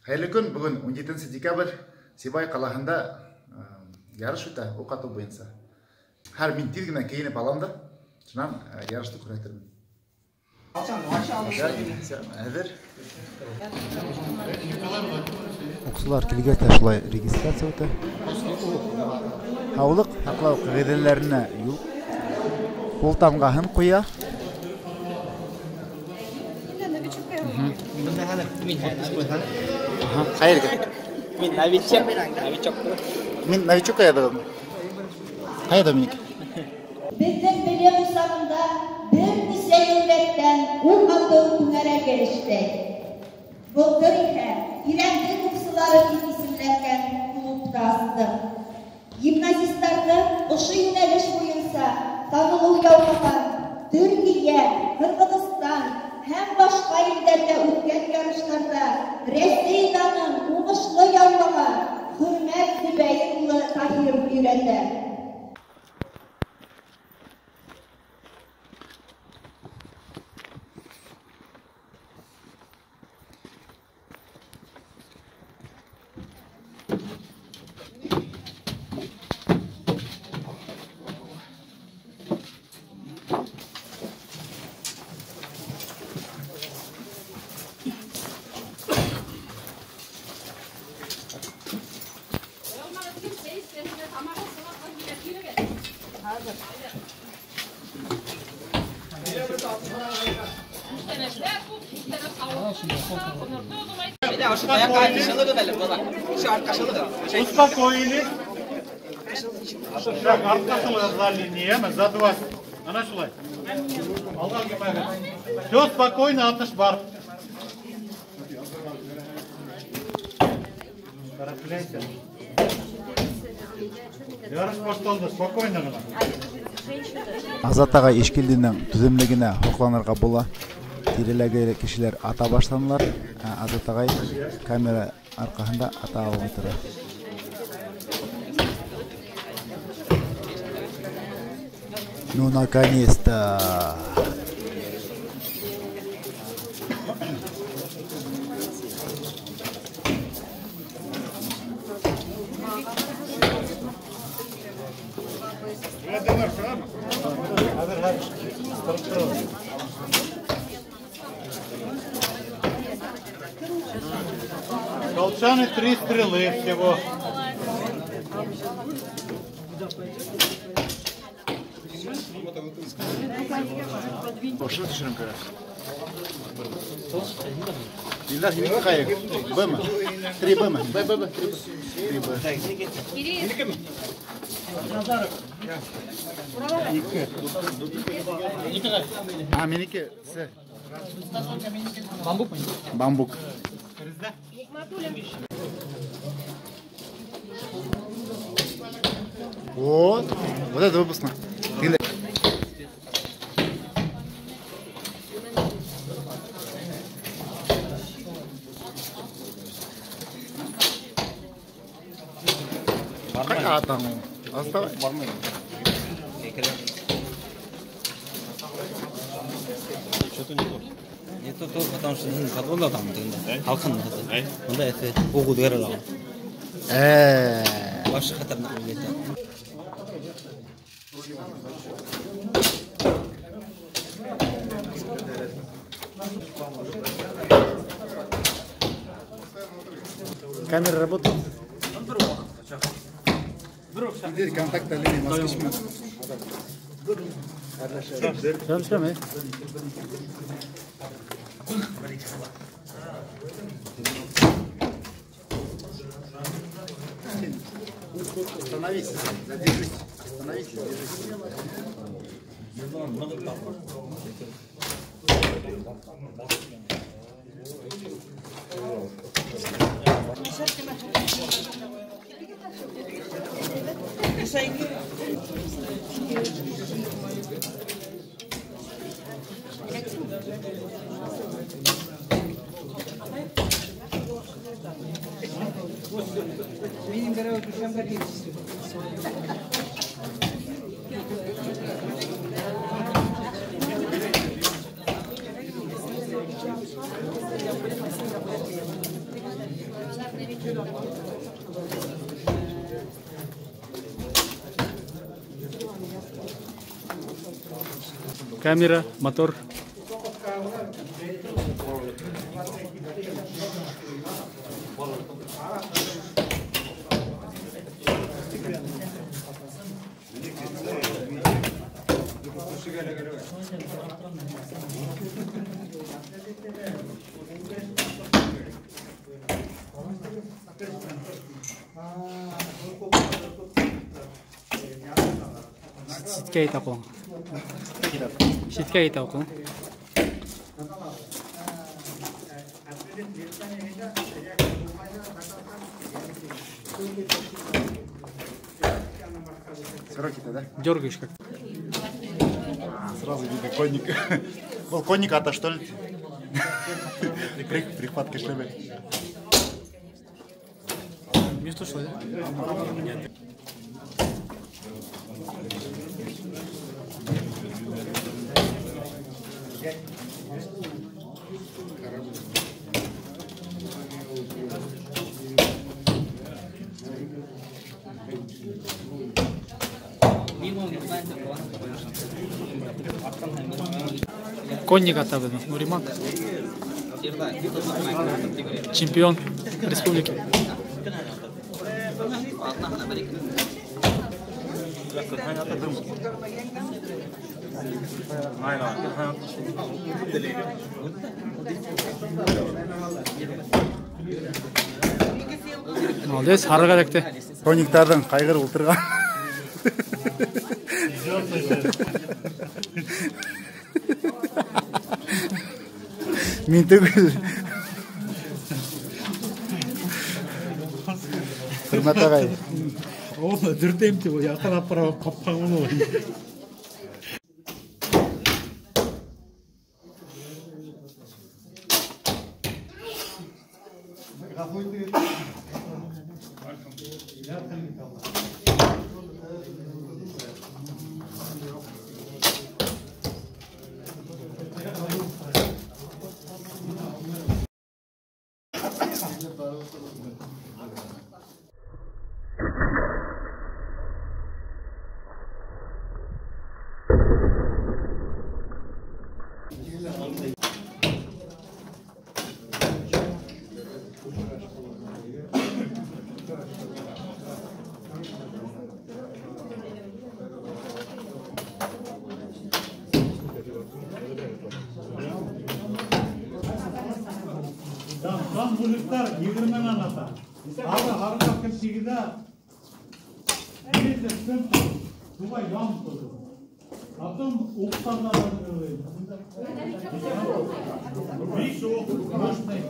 Хәйерле көн, бөгөн 17 декабрь Сибай ҡалаһында ярыш үтә уҡ атыу буйынса. Хәҙер мин тиҙ генә кейенеп алам да, шунан ярышты күрһәтермен. Әҙер. Уҡсылар килгәс тә шулай регистрация үтә. Һаулыҡ һаҡлау ҡағиҙәләренә юл ҡул тамғаһын ҡуя. Хәйергә. Мин новичок. Новичок. Мин новичок ҡаяҙығым. Ҡая Доминик? Беҙҙең белем усағында бер нисә йыл рәттән уҡ атыу түңәрәге эшләй. Былтыр иһә Ирәндек уҡсылары тип исемләнгән клубты астыҡ. Гимназистарҙы ошо йүнәлеш буйынса танылыу яулаған Төркиә, Ҡырғыҙстан һәм башҡа илдәрҙә үткән ярыштарҙа Рәсәй данын уңышлы яулаған Хөрмәт Зөбәйер улы Таһиров өйрәтә. Успокоились. Шаг арҡаһын за 20. Ана шулай. Все спокойно, атыш бар. Торопляйся. Ярыш башталды, спокойно ғына. Азат ағай Ишкилдиндең түҙемлегенә һоҡланырға була. Тирәләге кешеләр ата башланылар. Азат ағай камера арҡаһында ата алмай тора. Ну, наконец-то! Колчаны 3 стрелы всего. Ошо төшөрөм кәрәк. Илдар, һинеке ҡайһы? Б-мы? 3 Б-мы? Б, Б, Б, 3 Б. 3 Б. А, минеке С. Бамбук. Бамбук. Вот, вот это выпускно. Оставай. Что-то не то. Не то, потому что подвода там, халҡын. Бында эҫе уҡ үҙгәрә ала. Вообще хәтәрнәк булып китә. Камера работает? Теперь контакта линии москвич. Остановись, задержись, остановись, задержись. Камера, мотор. Ситкә итә ҡулың. Ситкә итә ҡулың. Сроки-то, да? Дергаешь как. Сразу видно конник. Был конник ата, что ли? Прихватка шлеме. Место что ли? Нет. Конник ата беҙҙең Нуриман. Чемпион республики. Молодец, һарыға эләкте. Конниктарҙың ҡайғырып ултырған. Мин түгел. Хөрмәт ағай. Ул дүртәм тип, яҡын апарып ҡапҡан ул. Там мужиктар егерменән ата. Ары кем сигеҙҙә Дубай янып торҙо. Потом уҡтарҙа биш уҡ, мощный.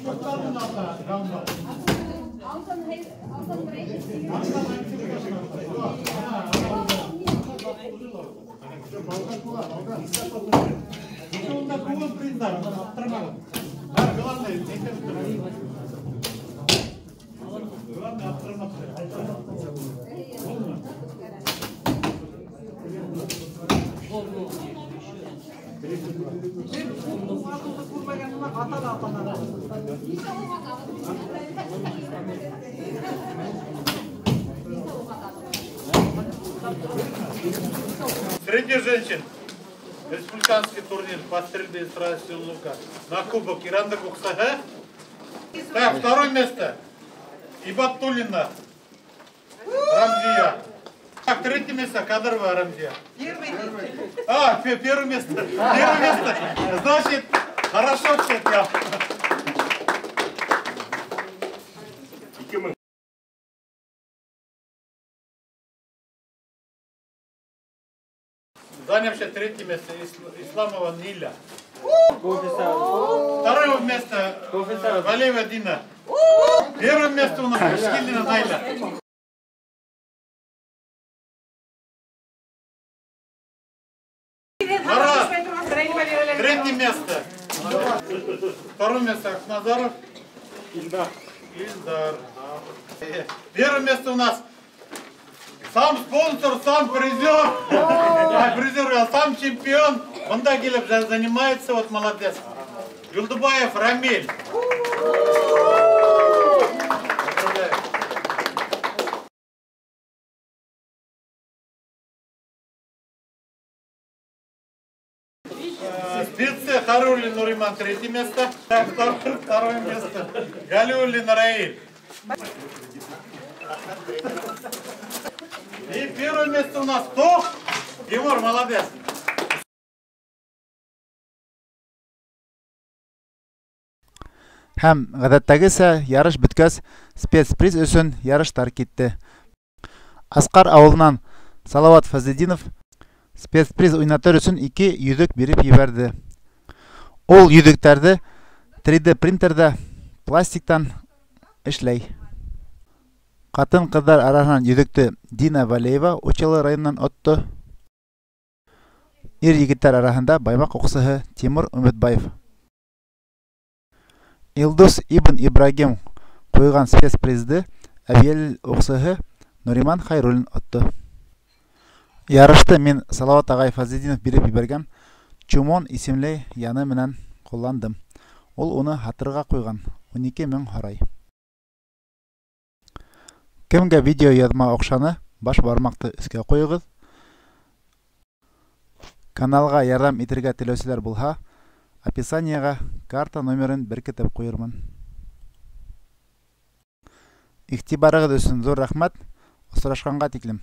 Уҡтарҙан ата, янба. Среди женщин республиканский турнир по стрельбе из лука на кубок Иранда Куксага. Так, второе место Ибатуллина Рамзия. Так, третье место Кадырова Рамзия. А, первое место. Первое место. Значит, хорошо все я. Занявшая третье место Исламова Ниля. Второе место Валеева Дина. Первое место у нас Шкилина Найля. Марат, третье место. Второе место Ахназаров. Ильдар. Ильдар. Первое место у нас сам спонсор, сам призер. чемпион. Бында килеп занимается, вот молодец. Юлдыбаев Рамиль. Поздравляю. Спецы Харулин Нуриман, третье место. Второе место. Галиуллин Раиль. И первое место у нас кто? Тимур, молодец. Һәм ғәҙәттәгесә ярыш бөткәс спецприз өсөн ярыштар китте. Асҡар ауылынан Салават Фазлетдинов спецприз уйнатыр өсөн 2 йөҙөк биреп ебәрҙе. Ул йөҙөктәрҙе 3D принтерҙа пластиктан эшләй. Ҡатын-ҡыҙҙар араһынан йөҙөктө Дина Валеева Учалы районынан отто. Ир-егеттәр араһында Баймаҡ уҡсыһы Тимур Өмөтбаев. Илдус Ибн Ибрагим ҡуйған спецпризды Әбйәлил уҡсыһы Нуриман Хайруллин отто. Ярышты мин Салават ағай Фазлетдинов биреп ебәргән Чумон исемле яны менән ҡулландым. Ул уны һатырға ҡуйған, 12 мең һорай. Кемгә видео яҙма оҡшаны, баш бармаҡты өҫкә ҡуйығыҙ. Каналға ярҙам итергә теләүселәр булһа, описаниеға карта номерын беркетеп ҡуйырмын. Иғтибарығыҙ өсөн ҙур рәхмәт. Осрашҡанға тиклем.